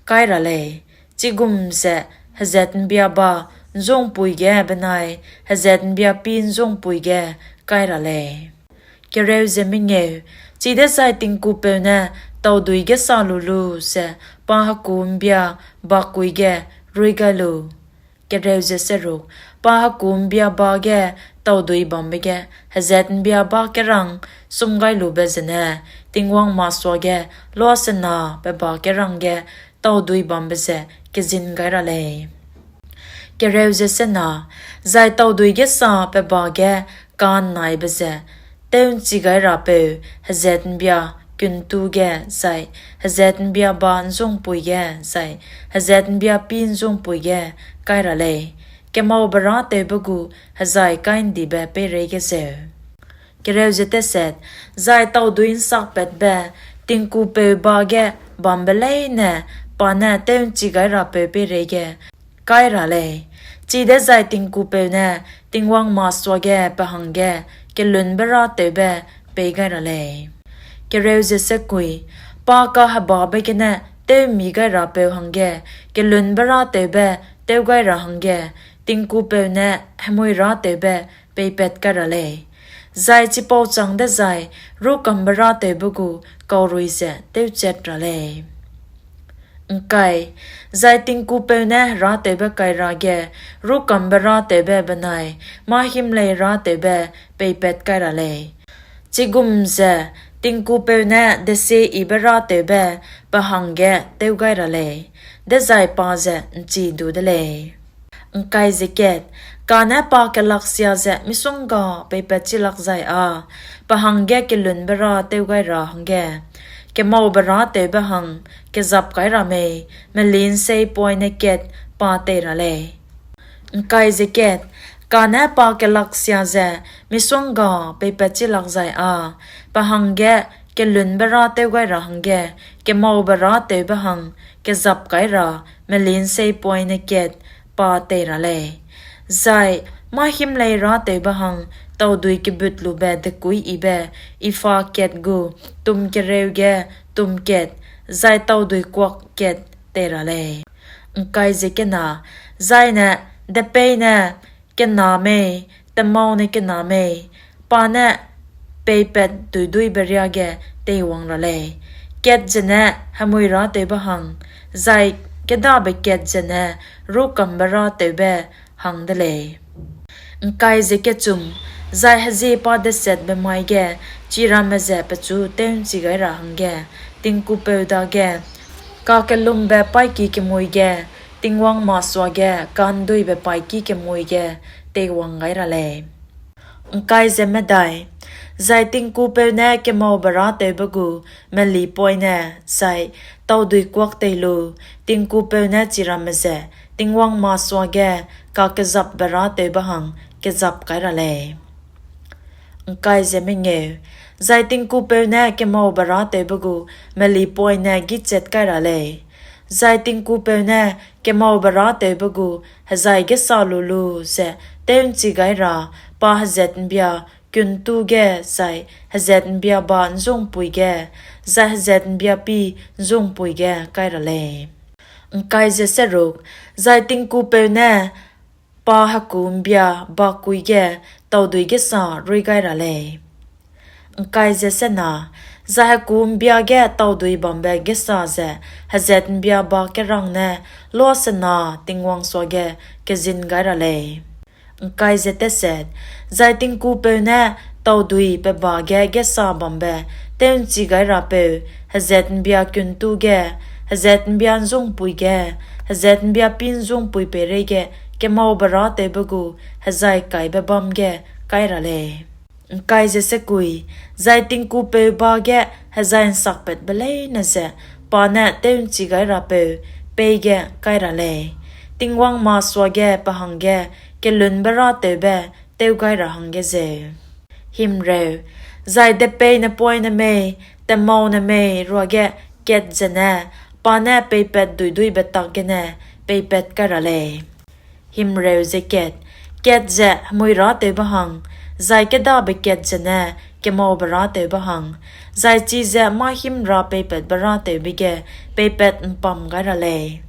kai ra lei, chigum ze hezat ’mbia ba ’nzungpui ge benai hezat ’mbia pî ’nzungpui ge kai ra lei. Kereu ze mengeu, chidezai tingkupeu ne taudui gesa lu lu ze pa hekû ’mbia bakui ge ruî gai lu. Kereu ze seruk, pa hekû ’mbia ba ge taudui bambe ge hezat ’mbia ba kerang sum gai lube zene Tingwang masuage luasena pe ba kerang ge taudui bambe ze kezin gai ra lei. Kereu ze sena, zai taudui gesa pe ba ge ka'nnaibe ze tew'nchi gai rapeu hezat ’mbia kuntu ge zai hezat ’mbia ba ’nzungpui ge zai hezat ’mbia pî ’nzungpui ge kai ra lei, kemaube râtewbe gu hezai kai'ndibe peireige zeu. Kereu ze teset, zai taudui ’nsakpatbe tingkupeu ba ge bambe leine pa ne tew'nchi gai rapeu peireige kai ra lei; chidezai tingkupeu ne Tingwang masuage pe hangge kelunbe râtewbe pei gai ra lei. Kereu ze sekui, pa kahebabe gene tew'mmi gai rapeu hangge kelunbe râtewbe tew gai ra hangge tingkupeu ne hemui râtewbe peipat kai ra lei, zai chipau châng dezai rûkambe râtewbe gu kaurui ze tewchat ra lei. ’Ngkai, zai tingkupeu ne herâtewbe kaira ge rûkambe râtewbe benai mâ-hîmlei râtewbe peipat kai ra lei; chigum ze tingkupeu ne desieyibe râtewbe pe hangge tew gai ra lei, dezai pa ze ’nchi du de lei. ’Ngkai ze kat, kane pa kelaksia ze misongga peipat chi lak zai â pe hangge kelunbe râtew gai ra hangge kemaube râtewbe hang kezap kai ra mei meli'nsei poine kat pa tei ra lei. ’Ngkai ze kat, kane pa kelaksia ze misongga peipat chi lak zai â pe hangge kelunbe râtew gai ra hangge kemaube râtewbe hang kezap kai ra meli'nsei poine kat pa tei ra lei, zai mâ-hîmlei râtewbe hang taudui kebutlube dekuî yibe epha kat gu tum kereu ge tum kat, zai taudui kuak kat tei ra lei. ’Ngkai ze kena, zai ne depei ne kena mei, temau ne kena mei, pa ne peipat duiduibe riâ ge teiwang ra lei; kat zene hemui râtewbe hang, zai kêdabe kat zene rûkambe râtewbe hang de lei. ’Ngkai ze kechum, zai hezie pa desetbe mai ge chiramme ze pechu tew'nchi gai ra hangge tingkupeu dage kakellumbe paîki kemui ge Tingwang masuage ka'nduibe paîki kemui ge teiwang gai ra lei. ’Ngkai ze medai, zai tingkupeu ne kemaube râtewbe gu meli poine, zai taudui kuak tei lu, tingkupeu ne chiramme ze Tingwang masuage kakezapbe râtewbe hang kezap kai ra lei. ’Ngkai ze mengeu, zai tingkupeu ne kemaube râtewbe gu meli poine gîchat kai ra lei, zai tingkupeu ne kemaube râtewbe gu hezai gêsa lu lu ze tew'nchi gai ra pa hezat ’mbia kuntu ge zai hezat ’mbia ba ’nzungpui ge, zai hezat ’mbia pî ’nzungpui ge kai ra lei. ’Ngkai ze seruk, zai tingkupeu ne pa hekû ’mbia ba kui ge taudui gêsa ruî gai ra lei. ’Ngkai ze sena, zai hekû ’mbia ge taudui bambe gêsa ze hezat ’mbia ba kerang ne lua sena Tingwang suage kezin gai ra lei. ’Ngkai ze teset, zai tingkupeu ne taudui pe ba ge gêsa bambe tew'nchi gai rapeu hezat ’mbia kuntu ge, hezat ’mbia ’nzungpui ge, hezat ’mbia pî ’nzungpui peireige kemaube râtewbe gu hezai kaibe bâm ge kai ra lei. ’Ngkai ze sekui, zai tingkupeu ba ge hezai ’nsakpatbe leine ze pa ne tew'nchi gai rapeu peî ge kai ra lei, Tingwang masuage pe hangge kelunbe râtewbe tew gai ra hangge zeu. Himreu, zai depeine poine mei, temaune mei ruage kat zene pa ne peipat duiduibe tak gene peipat kai ra lei. Himreu ze kat, kat ze hemui râtewbe hang, zai kêdabe kat zene kemaube râtewbe hang, zai chize mâ-hîm ra peipatbe râtewbe ge peipat ’mpam gai ra lei.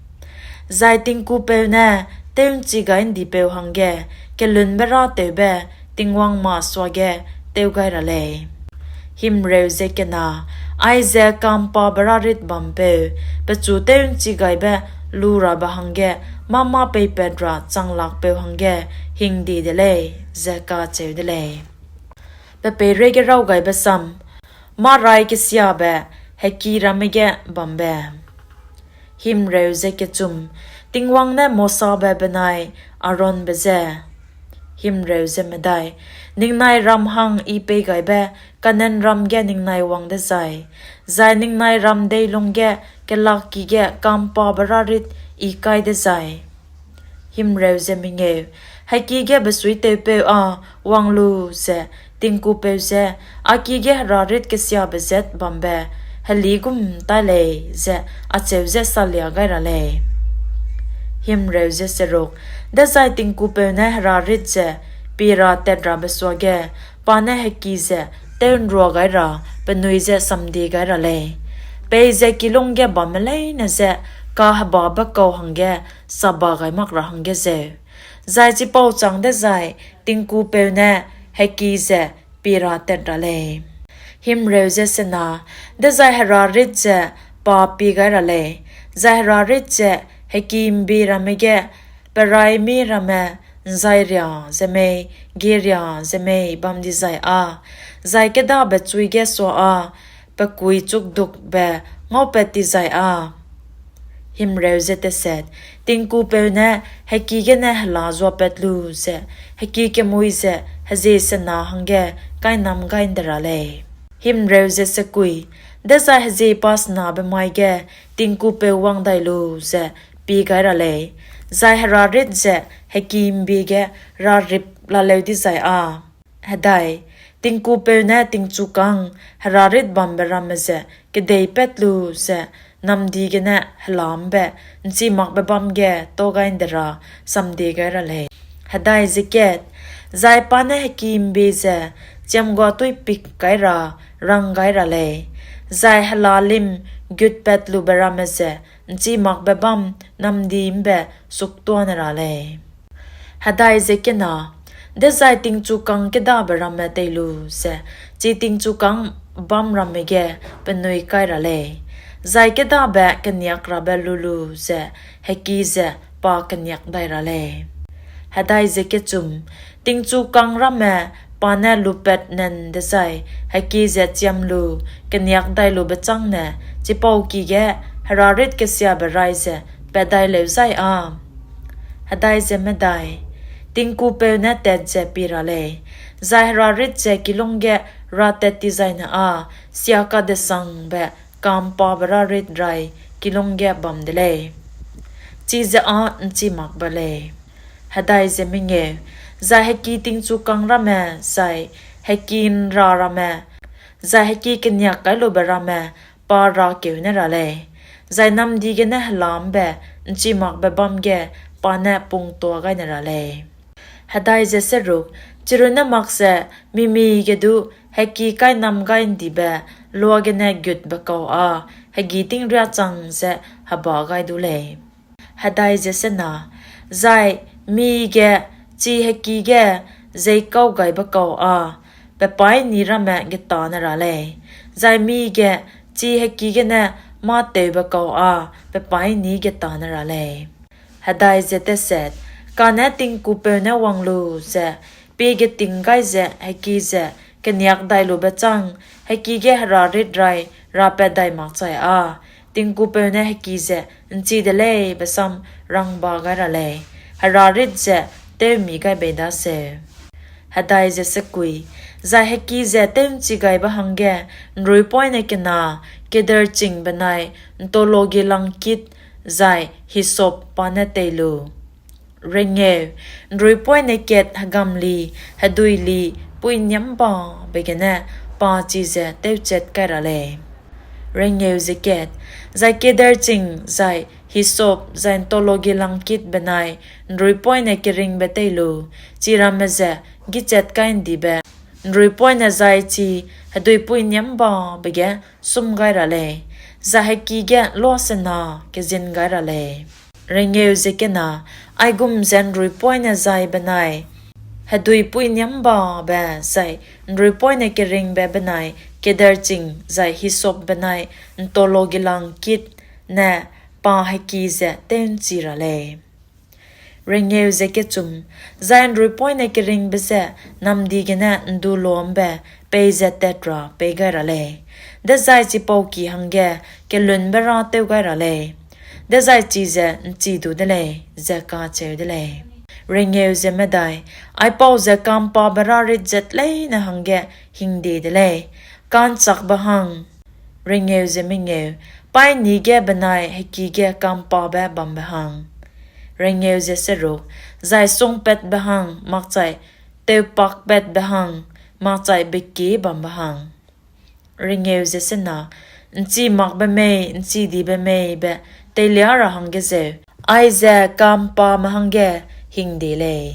Zai tingkupeu ne tew'nchi gai ’ndipeu hangge kelunbe râtewbe Tingwang masuage tew gai ra lei. Himreu ze kena, aize ka'mpabe rârit bampeu, pechu tew'nchi gaibe lu rabe hangge mâ-mâ peipat ra chang lakpeu hangge hingdi de lei, ze kacheu de lei. Pe peireige raw gaibe sam, mârai kesiabe heki ramme ge bambe. Himreu ze kechum, Tingwang ne Mosabe benai Aaronbe je, himreu ze medai, ningnai ram hang I peigaibe Kanaanram ge ningnai wang dezai, zai ningnai ram deilung ge kelakki ge ka'mpabe rârit I kai dezai, Himreu ze mengeu, heki ge besuitewpeu â wang lu ze, tingkupeu je, a ki ge herarit kesiabe zat bambe heli gum tai lei, ze acheu ze salia gai ra lei. Himreu ze seruk, dezai tingkupeu ne herarit ze pie ra tat rabe suage, pa ne heki ze tew'nrua gai ra penui ze samdie gai ra lei. Peize kilûng ge bamme leine je kahebabe kau hangge saba gai mak ra hangge zeu. Zai chipau châng dezai tingkupeu ne heki ze pie ra tat ra lei. Himreu ze sena, dezai herarit ze pa pie gai ra lei, zai herarit ze heki ’mbie ramme ge peraîmi ramme ’nzairia ze mei, gieria ze mei bam dizai â, zai kêdabe chui ge sua â, pe kui chukdukbe ngaupat tizai â, Himreu ze teset, tingkupeu ne heki gene hela zuapat lu ze, heki kemui ze hezie sena hangge kainam gai ’nde ra lei. Himreu ze sekui, dezai hezie pa senabe mai ge tingkupeu wang dai lu ze pie gai ra lei, zai herarit ze heki ’mbie ge rarip laleu dizai â, hedai, tingkupeu ne tingchukâng herarit bambe ramme ze kedeipat lu ze namdi gene hela ’mbe ’nchimakbe bâm ge tau gai ’nde ra samdie gai ra lei. Hedai ze kat, zai pa ne heki ’mbie ze chiamguatui pik kai ra rang gai ra lei, zai hela lim gutpat lube ramme ze ’nchimakbe bâm namdi ’mbe suktuâ ne ra lei. Hedai ze kena, dezai tingchukâng kêdabe ramme tei lu ze, chi tingchukâng bâm ramme ge penui kai ra lei, zai kêdabe keniak rabe lu lu ze heki ze pa keniak dai ra lei. Hedai ze kechum, tingchukâng ramme pa ne lupat nan dezai heki ze chiam lu keniak dai lube chângne, chipau ki ge herarit kesiabe rai ze pat dai leu zai â, hedai ze medai, tingkupeu ne tat ze pie ra lei, zai herarit ze kilûng ge ratat tizaine â, sia kadesangbe ka'mpabe rarit rai kilûng ge bam de lei, chize â ’nchimak ba lei. Hedai ze mengeu, zai heki tingchukâng ramme, zai heki ’nra ramme, zai heki keniak kai lube ramme pa rakeu ne ra lei, zai namdi gene hela ’mbe ’nchimakbe bâm ge pa ne pungtuâ gai ne ra lei. Hedai ze seruk, chirunne mak ze mi-mige du heki kainam gai ’ndibe lua gene gutbe kau â hegî ting riâ chang ze heba gai du lei. Hedai ze sena, zai mige chi heki ge zeikaugaibe kau â pe paîni ramme geta ne ra lei, zai mige chi heki gene mâ-tewbe kau â pe paîni geta ne ra lei. Hedai ze teset, kane tingkupeu ne wang lu ze, pie geting gai ze heki ze keniak dai lube châng, heki ge herarit rai rapat dai makchai â, tingkupeu ne heki ze ’nchi de lei be sam rangba gai ra lei, herarit ze tew'mmi gai bei daseu. Hedai ze sekui, zai heki ze tew'nchi gaibe hangge ’nruipoine kena, keder ching benai ’ntologi langkit zai hisop pa ne tei lu. Rengeu, ’nruipoine kat hegamli, heduili, puiniambabe gene pa chize tewchat kai ra lei. Rengeu ze kat, zai keder ching zai hisop zai ’ntologi langkit benai ’nruipoine keringbe tei lu, chiramme ze gichat kai ’ndibe ’nruipoine zai chi hedui puiniambabe ge sum gai ra lei, zai heki ge luasena kezin gai ra lei. Rengeu ze kena, aigum ze ’nruipoine zai benai hedui puiniambabe zai ’nruipoine keringbe benai keder ching zai hisop benai ’ntologi langkit ne pa heki ze tew'nchi ra lei. Rengeu ze kechum, zai ’nruipoine keringbe ze namdi gene ’ndu lombe peize tat ra pei gai ra lei, dezai chipau ki hangge kelunbe râtew gai ra lei, dezai chize ’nchi du de lei, ze kacheu de lei. Rengeu ze medai, aipau ze ka'mpabe rarit zat leine hangge hingde de lei, ka'nchakbe hang, rengeu ze mengeu, paîni ge benai heki ge ka'mpabe bambe hang. Rengeu ze seruk, zai sungpatbe hang makchai, teupakpatbe hang makchai, bekie bambe hang. Rengeu ze sena, ’nchi makbe mei, ’nchi dibe mei be teilia ra hangge zeu, aize kampame hangge hingde lei.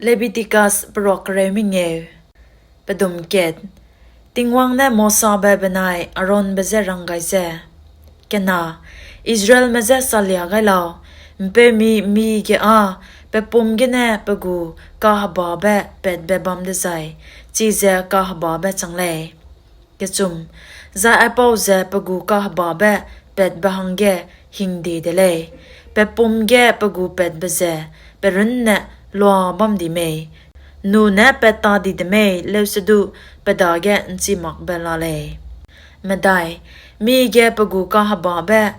Lebiticus peruak kereu mengeu. Pedum kat, Tingwang ne Mosabe benai Aaronbe je rang gai ze, Kena, Israelme je salia gai lau, ’mpeumi mige â pe pum gene pe gu kahebabe patbe bam dezai, chize kahebabe chang lei. Kechum, zai aipau ze pe gu kahebabe patbe hangge hingde de lei, pe pum ge pe gu patbe ze pe runne lua bam di mei, nune pat ta di de mei leusedu pe dage ’nchi makbe la lei. Medai, mige pe gu kahebabe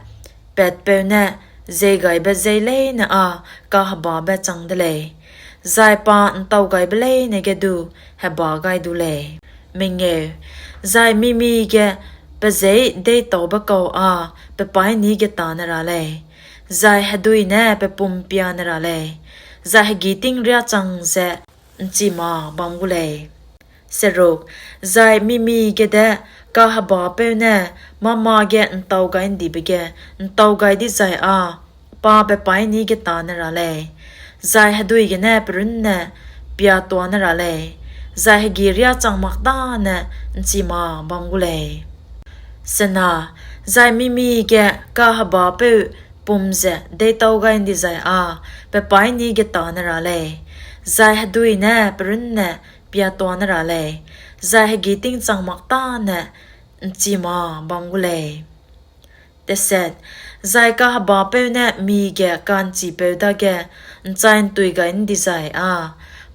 patpeu ne jeigaibe jei leine â kahebabe chang de lei, zai pa ’ntaugaibe leine ge du heba gai du lei. Mengeu, zai mi-mige pe jeî deîtaube kau â pe paîni geta ne ra lei, zai hedui ne pe pum pia ne ra lei, zai hegî ting riâ chang ze ’nchi ma bam gu lei. Seruk, zai mi-mige de kahebapeu ne mâ-mâ ge ’ntau gai ’ndibe ge ’ntau gai dizai â pa pe paîni geta ne ra lei, zai hedui gene pe runne piatua ne ra lei, zai hegî riâ chang mak tâne ’nchi ma bam gu lei. Sena, zai mi-mige kahebapeu pum ze deîtau gai ’ndizai â pe paîni geta ne ra lei, zai hedui ne pe runne piatua ne ra lei, zai hegî ting chang mak tâne ’nchi ma bam gu lei. Teset, zai kahebapeu ne mige ka'nchipeu dage ’nchai ’ntui gai ’ndizai â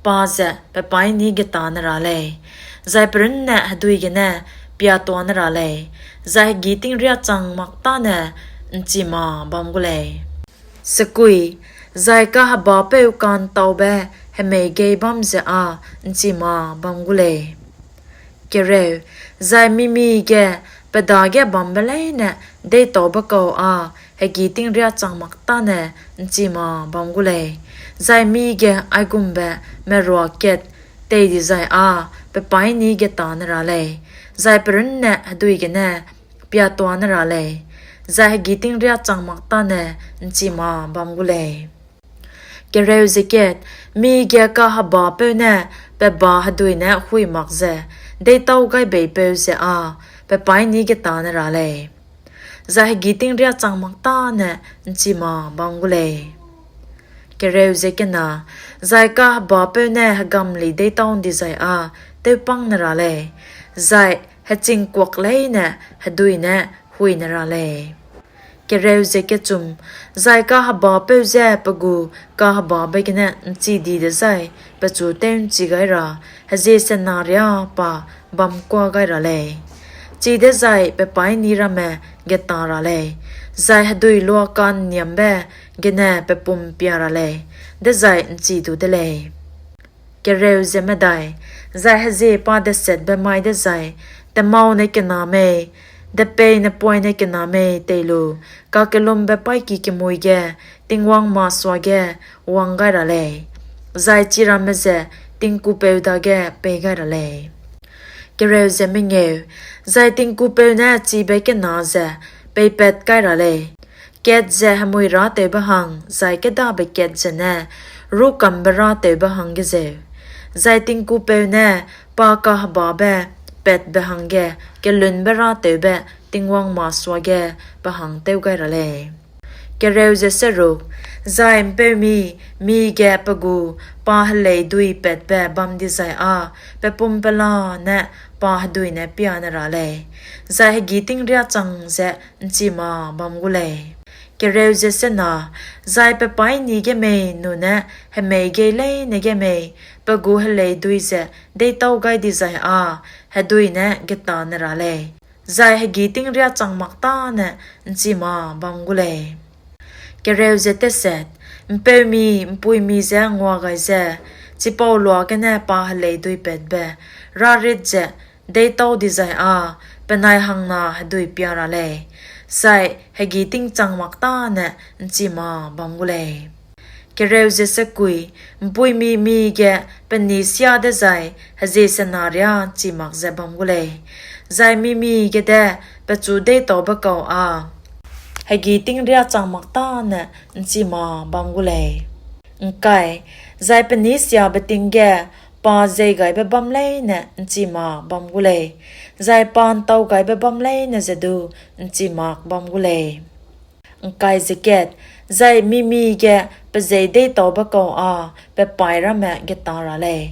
pa ze pe paîni geta ne ra lei, zai pe runne hedui gene piatua ne ra lei, zai hegî ting riâ chang mak tâne ’nchi ma bam gu lei. Sekui, zai kahebapeu ka'ntaube hemei gei bâm ze â ’nchi ma bam gu lei. Kereu, zai mi-mige pe dage bambe leine deîtaube kau â hegî ting riâ chang mak tâne ’nchi ma bam gu lei, zai mige aigumbe merua kat tei dizai â pe paîni geta ne ra lei, zai pe runne hedui gene piatua ne ra lei, zai hegî ting riâ chang mak tâne ’nchi ma bam gu lei. Kereu ze kat, mige kahebapeu ne pe ba hedui ne hui mak ze deîtau gai beipeu ze â pe paîni geta ne ra lei, zai hegî ting riâ chang mak tâne ’nchi ma bam gu lei. Kereu ze kena, zai kahebapeu ne hegamli deîtau ’ndizai â tewpâng ne ra lei, zai hechingkuak leine hedui ne hui ne ra lei. Kereu ze kechum, zai kahebapeu je pe gu kahebabe gene ’nchi di dezai pechu tew'nchi gai ra hezie sena riâ pa bam kuâ gai ra lei, chidezai pe paîni ramme geta ra lei, zai hedui lua ka'nniambe gene pe pum pia ra lei, dezai ’nchi du de lei. Kereu ze medai, zai hezie pa desetbe mai dezai, temau ne kena mei, depei ne poine kena mei tei lu, kakellumbe paîki kemui ge Tingwang masuage wang gai ra lei, zai chiramme ze tingkupeu dage pei gai ra lei. Kereu ze mengeu, zai tingkupeu ne chibe kena ze peipat kai ra lei, kat ze hemui râtewbe hang zai kêdabe kat zene rûkambe râtewbe hangge zeu, zai tingkupeu ne pa kahebabe patbe hangge kelunbe râtewbe Tingwang masuage pe hang tew gai ra lei. Kereu ze seruk, zai ’mpeumi mige pe gu pa heleidui patbe bam dizai â pe pum pelane pa hedui ne pia ne ra lei, zai hegî ting riâ chang ze ’nchi ma bam gu lei. Kereu ze sena, zai pe paîni ge mei nune hemei gei leine ge mei pe gu heleidui ze deîtau gai dizai â hedui ne geta ne ra lei, zai hegî ting riâ chang mak tâne ’nchi ma bam gu lei. Kereu ze teset, ’mpeumi ’mpuimi je ngua gai ze, chipau luagene pa heleidui patbe rârit ze deîtau dizai â penai hangna hedui pia ra lei, zai hegî ting chang mak tâne ’nchi ma bam gu lei. Kereu ze sekui, ’mpuimi mi ge penî sia dezai hezie sena riâ ’nchi mak ze bam gu lei, zai mi-mi gede pechu deîtaube kau â hegî ting riâ chang mak tâne ’nchi ma bam gu lei. ’Ngkai, zai penî siabe ting ge pa jeigaibe bâm leine ’nchi ma bam gu lei, zai pa ’ntaugaibe bâm leine ze du ’nchi mak bam gu lei. ’Ngkai ze kat, zai mi-mi ge pejei deîtaube kau â pe paî ramme geta ra lei,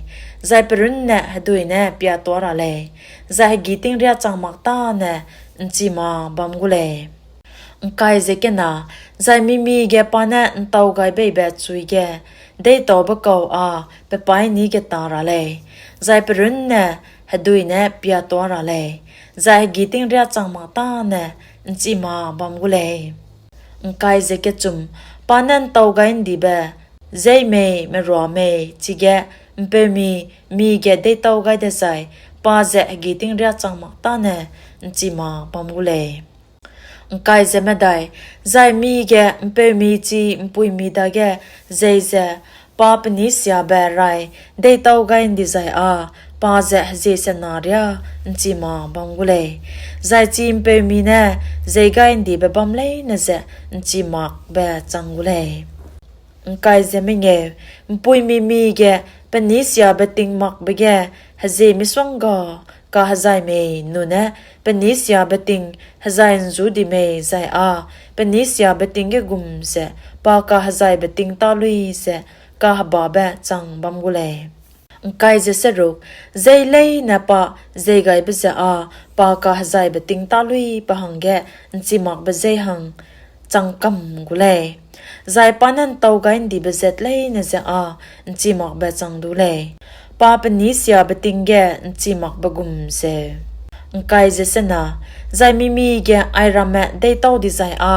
zai pe runne hedui ne piatua ra lei, zai hegî ting riâ chang mak tâne ’nchi ma bam gu lei. ’Ngkai ze kena, zai mi-mi ge pa ne ’ntaugaibeibe chui ge deîtaube kau â pe paî ni geta ra lei, zai pe runne hedui ne piatua ra lei, zai hegî ting riâ chang mak tâne ’nchi ma bam gu lei. ’Ngkai ze kechum, pa ne ’ntaugai ’ndibe, jeî mei merua mei chige ’mpeumi mi ge deîtau gai dezai pa ze hegî ting riâ chang mak tâne ’nchi ma bam gu lei. ’Ngkai ze medai, zai mi ge ’mpeumi chi ’mpuimi dage jei ze pa penî siabe rai deîtau gai ’ndi zai â pa ze hezie sena riâ ’nchi ma bam gu lei, zai chi ’mpeumi ne jei gai ’ndibe bâm leine ze ’nchi makbe chang gu lei. ’Ngkai ze mengeu, ’mpuimi mi ge penî siabe ting makbe ge hezie misongga kahezai mei nune penî siabe ting hezai ’nzu di mei zai â penî siabe ting ge gum ze pa kahezaibe ting tâ lui ze kahebabe chang bam gu lei. ’Ngkai ze seruk, jei leine pa jeigaibe ze â pa kahezaibe ting tâ lui pe hangge ’nchi makbe jei hang chang kam gu lei, zai pa ne ’ntaugai ’ndibe zat leine ze â ’nchi makbe chang du lei, pa penî siabe ting ge ’nchi makbe gum zeu. ’Ngkai ze sena, zai mi-mi ge airamme deîtau dizai â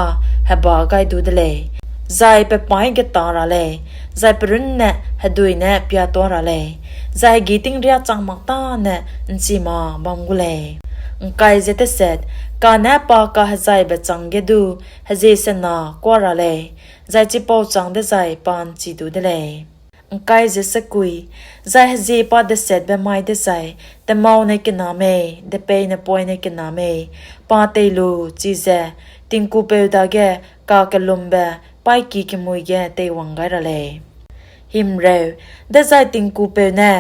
heba gai du de lei, zai pe paî geta ra lei, zai pe runne hedui ne piatua ra lei, zai hegî ting riâ chang mak tâne ’nchi ma bam gu lei. ’Ngkai ze teset, kane pa kahezaibe chang ge du hezie sena kuâ ra lei, zai chipau châng dezai pa ’nchi du de lei. ’Ngkai ze sekui, zai hezie pa desetbe mai dezai, temau ne kena mei, depeine poine kena mei, pa tei lu chize tingkupeu dage kakellumbe paîki kemui ge teiwang gai ra lei. Himreu, dezai tingkupeu ne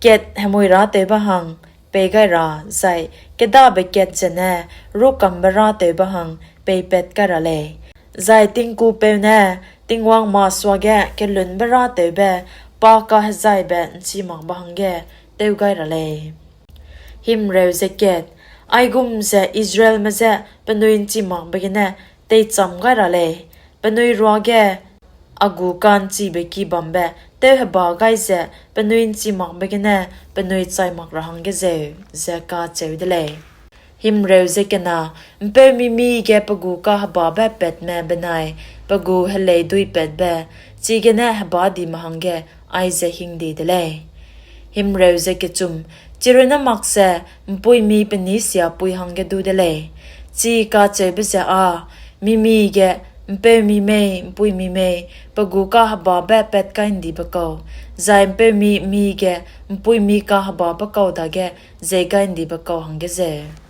kat hemui râtewbe hang pei gai ra zai kêdabe kat zene rûkambe râtewbe hang peipat kai ra lei, zai tingkupeu ne Tingwang masuage kelunbe râtewbe pa kahezaibe ’nchi makbe hangge tew gai ra lei. Himreu ze kat, aigum ze Israelme je penui ’nchi makbe gene teicham gai ra lei, penui ruage a gu ka'nchibe ki bambe tewheba gai ze penui ’nchi makbe gene penui chai mak ra hangge zeu, ze kacheu de lei. Himreu ze kena, ’mpeumi mi ge pe gu kahebabe patme benai pe gu helei duipatbe, chigene heba dime hangge aize hingde de lei. Himreu ze kechum, chirunne mak ze ’mpuimi penî siapui hangge du de lei. Chi kacheube ze â, mi-mi ge ’mpeumi mei, ’mpuimi mei, pe gu kahebabe pat kai ’ndibe kau, zai ’mpeumi mi ge ’mpuimi kahebabe kau dage zei gai ’ndibe kau hangge zeu.